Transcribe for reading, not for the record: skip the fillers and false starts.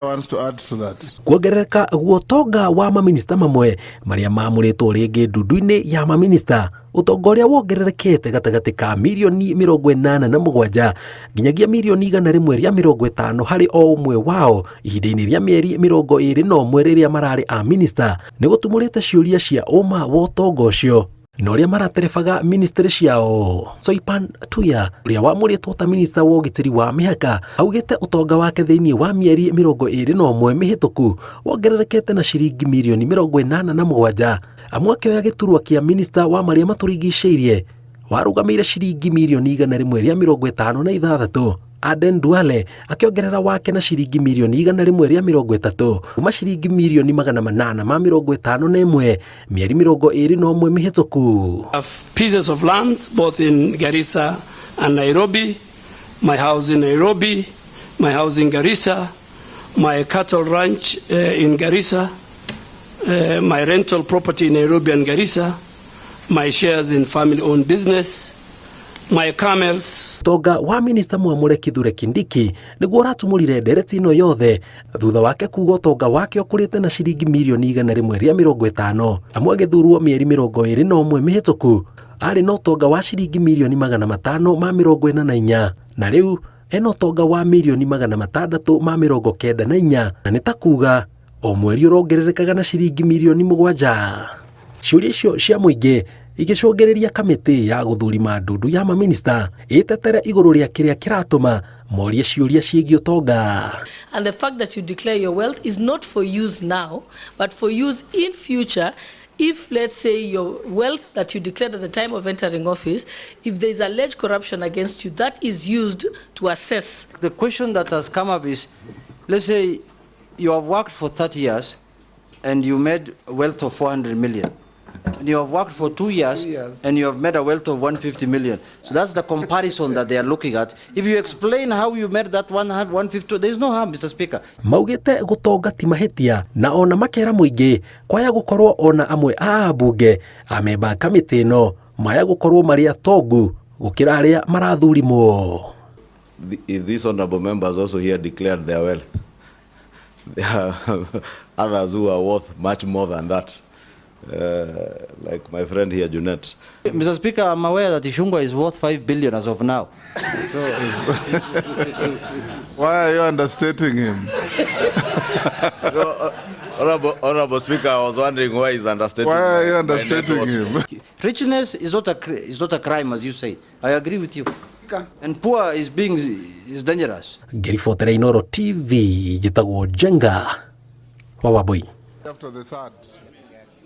Wants to add to that. Kuongerereka guotonga wa maminista mamwe marĩa mamũrĩtwo rĩngĩ ndundu-inĩ ya maminista, ũtonga ũrĩa wongererekete gatagatĩ ka mirioni 87 nginyagia mirioni 150 harĩ o ũmwe wao ihinda-inĩ rĩa mĩeri 21 rĩrĩa mararĩ a minista, nĩ gũtumũrĩte ciũria cia ũma wa ũtonga ũcio na ũrĩa maraterebaga ministry ciao. Soipan Tuya, ũrĩa wamũrĩtwo ta minista wa ũgitĩri wa mĩhaka, augĩte ũtonga wake thĩinĩ wa mĩeri 21 mĩhĩtũku wongererekete na ciringi mirioni 87, amwe akĩoya gĩturwa kĩa minista wa marĩa matũrigicĩirie warũgamĩire ciringi mirioni 156. Aden Duale akĩongerera wake na ciringi mirioni 130 kuma ciringi mirioni 851 mĩeri 21 mĩhĩtũku. Have pieces of lands both in Garissa and Nairobi, my house in Nairobi, my house in Garissa, my cattle ranch in Garissa, my rental property in Nairobi and Garissa, my shares in family-owned business, my camels. Ũtonga wa minista mwamũre Kithure Kindiki nĩguo ũratumũrire ndereti ĩno yothe, thutha wake kuga ũtonga wake ũkũrĩte na ciringi mirioni 150, amwe agĩthurwo mĩeri 21 mĩhĩtũku arĩ na ũtonga wa ciringi mirioni 544, na rĩu ena ũtonga wa mirioni 694, na nĩ ta kuga o mweri ũrongererekaga na ciringi mirioni 7. Ciũria icio cia mũingĩ igĩcũngĩrĩria kamĩtĩ ya gũthurima ndundu ya maminista ĩtetere igũrũ rĩa kĩrĩa kĩratũma morie ciũria ciĩgiĩ ũtonga. And the fact that you declare your wealth is not for use now, but for use in future. If, let's say, your wealth that you declared at the time of entering office, if there is alleged corruption against you, that is used to assess. The question that has come up is, let's say you have worked for 30 years and you made a wealth of 400 million. And you have worked for 2 years, 2 years. And you have made a wealth of 150 million. So that's the comparison that they are looking at. If you explain how you made that 100, 150, there is no harm, Mr. Speaker. Maugĩte gũtonga ti mahĩtia, na ona makera mũingĩ kwaya gũkorwo ona amwe a ambunge amemba a kamĩtĩ ĩno maya gũkorwo marĩ atongu gũkĩra arĩa marathurimwo. If these honorable members also here declared their wealth, there are others who are worth much more than that, like my friend here, Junet. Mr. Speaker, I'm aware that Ichung'wah is worth 5 billion as of now. So, Why are you understating him? No, honorable Speaker, I was wondering why he's understating. Why are you my net understating worth. him? Richness is not a crime, as you say. I agree with you. And poor is being is dangerous. Ngĩribotera Inoro TV, njĩtagwo Njenga wa Wambui. After the third.